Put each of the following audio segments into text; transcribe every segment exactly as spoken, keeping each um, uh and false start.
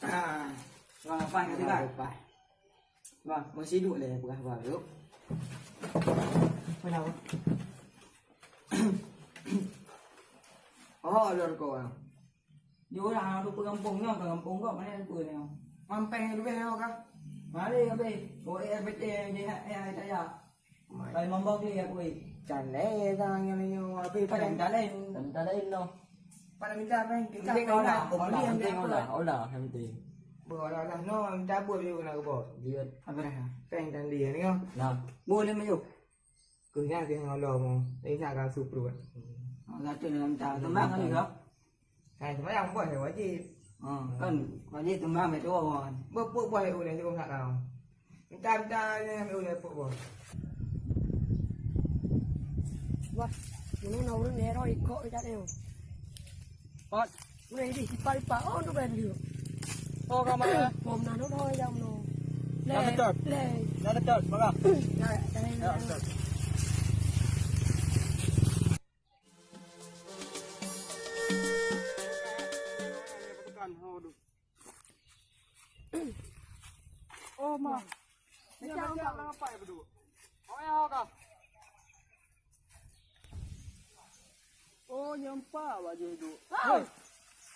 Ah, bang, apa kata, bang? Bang, meusiduk lé peugah baru. Kenapa? Oh, ada rukok, bang. Di urang tu peugampông nyoe, peugampông kok, mana ada peue nyoe? Mampéng leubeh nyoe kah? Mari habéh. Oh, eh, betul, dia, eh, saya. Pai mambong dia, kui. Can lé, tangan nyoe, habéh. Pada minta lain. Minta lain, noh. Pada minta lain. Kita penting kau nak, kau nak, penting kau nak. Olah, yang penting. Boh, olah, olah. No, minta buat dia kena kebot. Dia. Apa dah? Peng tadi, ni kau. Nah. Boleh maju. Keuh nyan keuh nyang Allah mo. Ingat ka su pruet. Oh, gata dalam ta-, teumbang kan, Kak? Hai, seumayang boh hai wajéb. Ha, kan, wajéb teumbang bak tuan. Boh, boh, boh hai ulèe, cukup nak kau. Minta, minta, minta, minta ulèe, boh, boh. Wah, ini na ureueng nero ikok ikat ni. Pat. Meunan jih, ipak-ipak. Oh, tu kan dia. Oh, ka mana? Bom na, na, na, jam na. Dah dekat. Leh. Dah dekat, mana? Dah, dah, dah. Dah dekat. Oh, ma. Macam apa? Apa ya, betul? Oh, ya, ka. Oh, nyoe empat bak jih duek. Hei!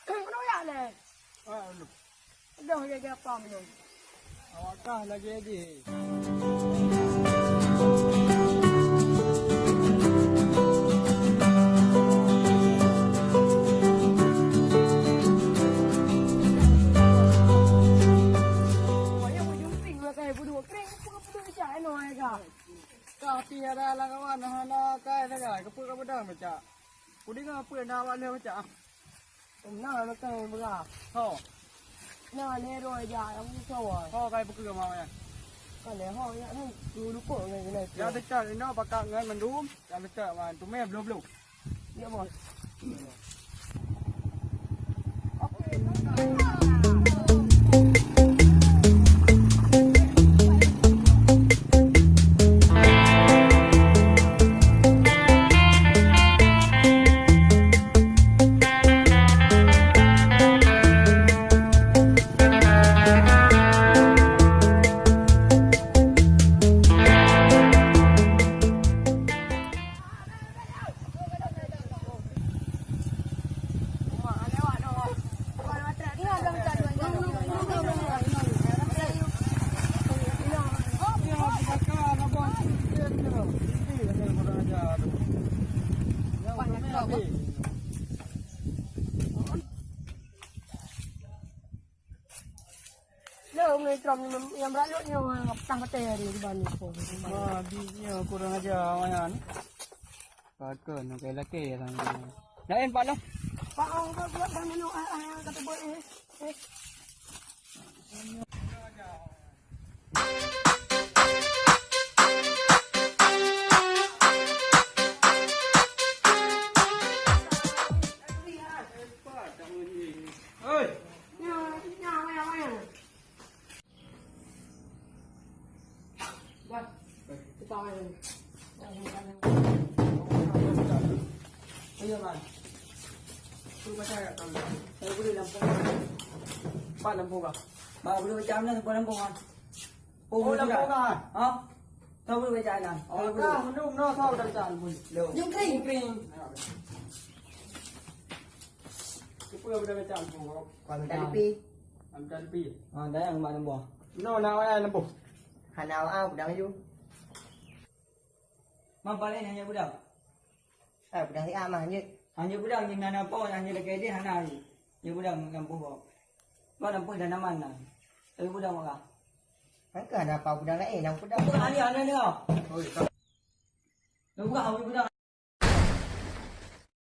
Keunoe jak lé? Ah, aduh. Aduh, lagèe apa meunyoe? Awak kah lagèe jih. Wayang ujong ping lah kai budu. Kring, budu, budu, cak, eno, ai, ka. Ka pi ada lawan hana kai sagai, keupeue ka beudang meucak? Kudeungoe peue na awak lheueh meucak? Na makan beurah. Ho. Na lé roh jak lam musoh. Ho kai peue keu ma nyan? Ka lé ho jak nan tu lupok ngon gulai. Ya teucok inoe pakat ngon mandum, ya teucok wan tumé bloh-bloh. Ya, Bos. Lôn ngon Trom nyang, nyang brat lôn nyoe, patah maté di ban nyoe. Wah, bi nyoe kurang aja awak nyan. Pakon, nyoe lakèe-lakèe orang nyoe. Laén, Pak, lah. Pak, ah, buat, buat, dan nyoe, ah, ah, kata buat, eh, eh. Ayo, Man. Suruh baca ayat kami. Saya boleh lampung. Empat lampung kah? Ba, boleh baca mana lampung, lampung, Man? Oh, lampung kah? Ha? Tahu boleh baca ayat, Man? Oh, kah, mandum, no, tahu dah baca lampung. Jeng kring, kring. Siapa yang boleh baca lampung, kau? Kau minta lepi. Minta lepi. Ha, dah yang mana buah? No, nak ayat lampung. Hana awak, ah, pedang laju. Ma paleng hana budang. Ah, budang siat mah, hanjeuet. Hanjeuet budang, nyan hana po, hanjeuet lakèe jih hana laju. Nyan budang lam puh bawah. Bak lam puh tanaman na. Tapi budang wak kah? Kan keu hana apa budang laén, nyang budang. Budang hana, hana dengar. Oi, ka- Lam puh kah, budang.